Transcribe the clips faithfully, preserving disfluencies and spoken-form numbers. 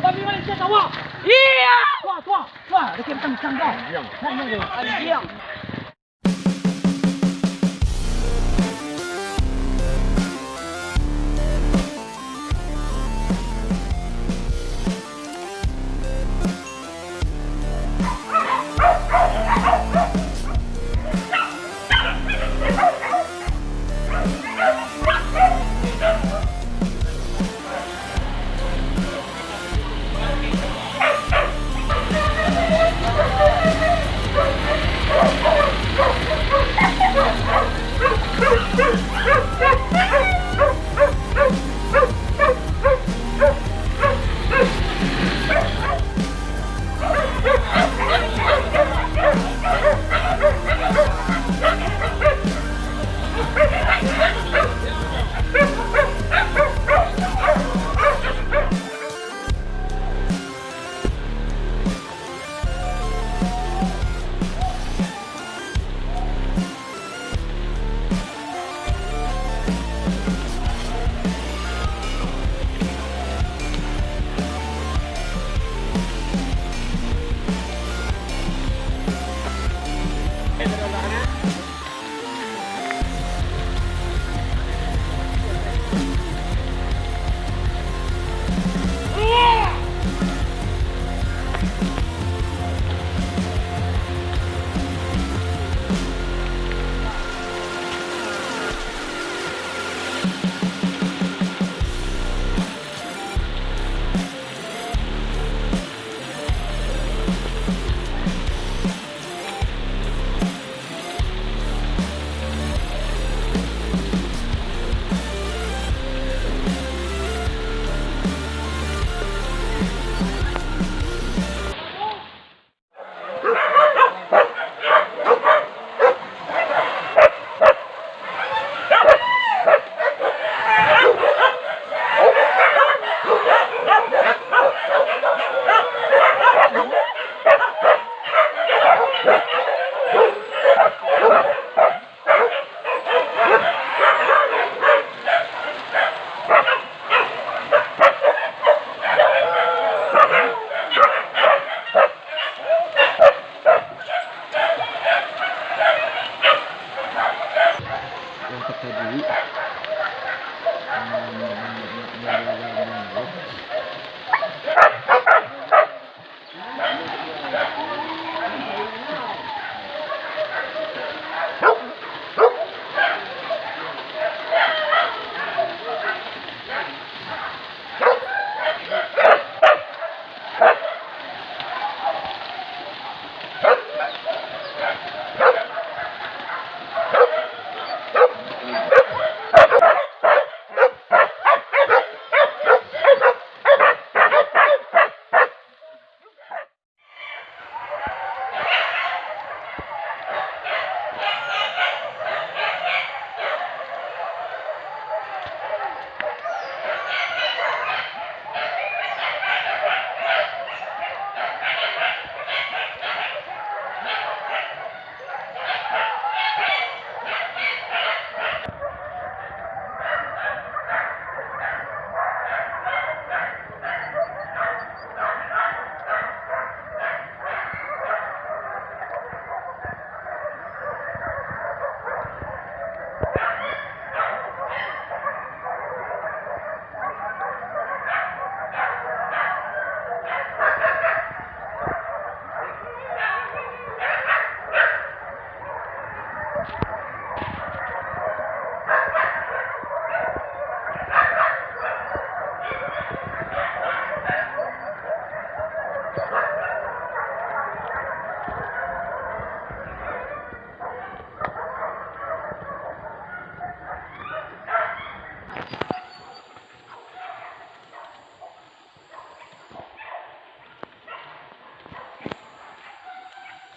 Babi Malaysia sawah. Iya. Tuah, tuah, tuah. Dekat tangkang kau. Anjing. Anjing.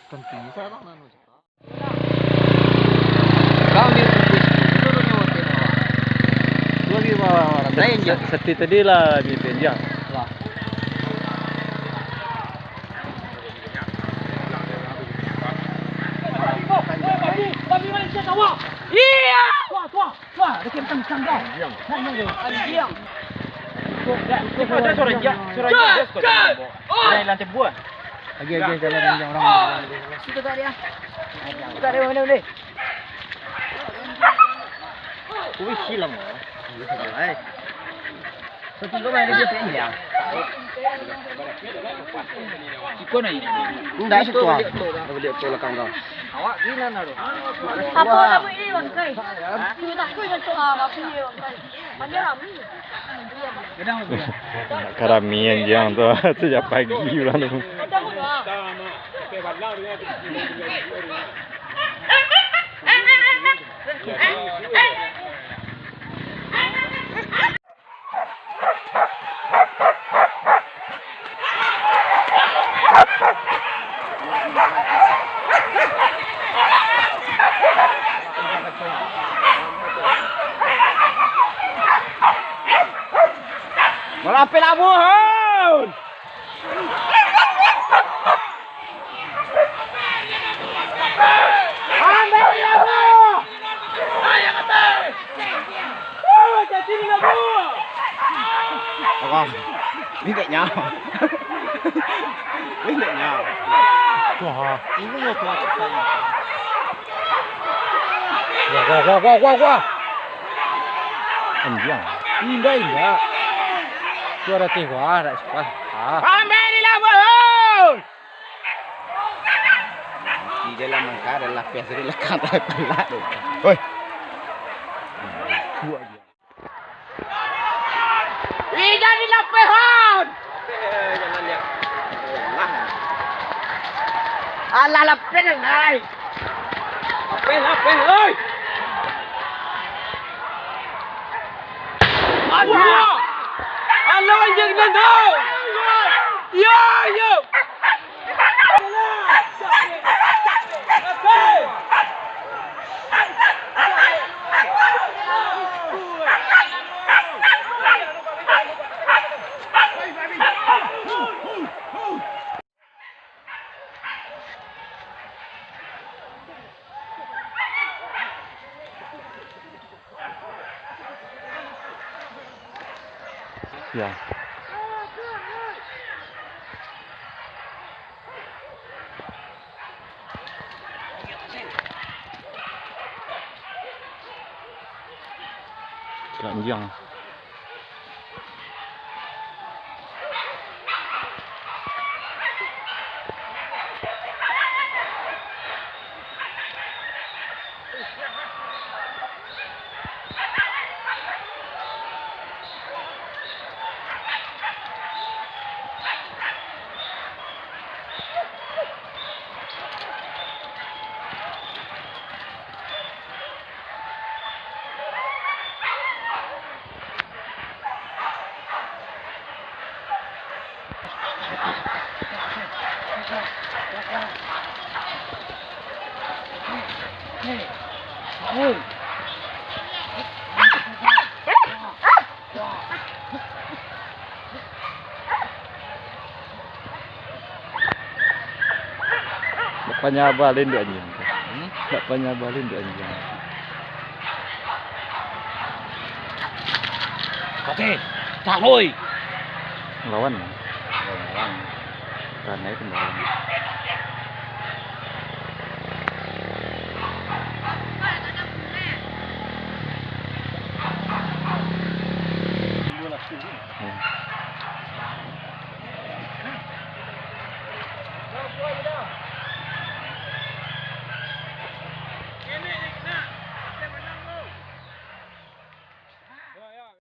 Kanti sa bang nanu cakap. Kami bungkus dulu nyo hotel awak. Dua ribu awak lain je. Sati tadi lah di Penjang. Lah. Iya. Tuah, tuah, tuah, dekat tangkang kau. Anjing. Anjing. Siapa ada suara dia? Suara dia, suara dia. Ada di lantai dua. Lagi, lagi, jalan, jalan, orang. Situ tadi, ah. Situ tadi, mana boleh? Wih, silam, oh. Hai. Satu dua main dia pinjam. Iko na ini. Ndak suka. Beli tu lah kau. Awak gila na tu. Apa nama ini, Bang Kai? Cuma tak kuat nak cakap apa ni, Bang Kai. Pandai rami. Karamian je tu. Sejak pagi orang tu. Malapeh labuah, hon! Ambil labuah! Ayo, kata! Apa? Ini tak nyawa. Ini tak nyawa. Wah. Ini ya, Tuhan. Wah, wah, wah, wah, wah, wah. Anjing. Indah, indah. Suara teh, wah, tak suka. Ah. Ambil di labuah! Di dalam mangka adalah pes dari lekang tak pelak tu. Hoi. Ih, jadi lapeh, hon! Alah, lapeh, nai! Lapeh, lapeh, oi! Aduh! Alah, anjing, nandau! Yo, yo! Ya. Keranjang. Ndak panyabal induak anjiang tu. Hmm? Ndak panyabal induak anjiang. Kate, cak loi. Lawan. Lawan. Tanai pun lawan.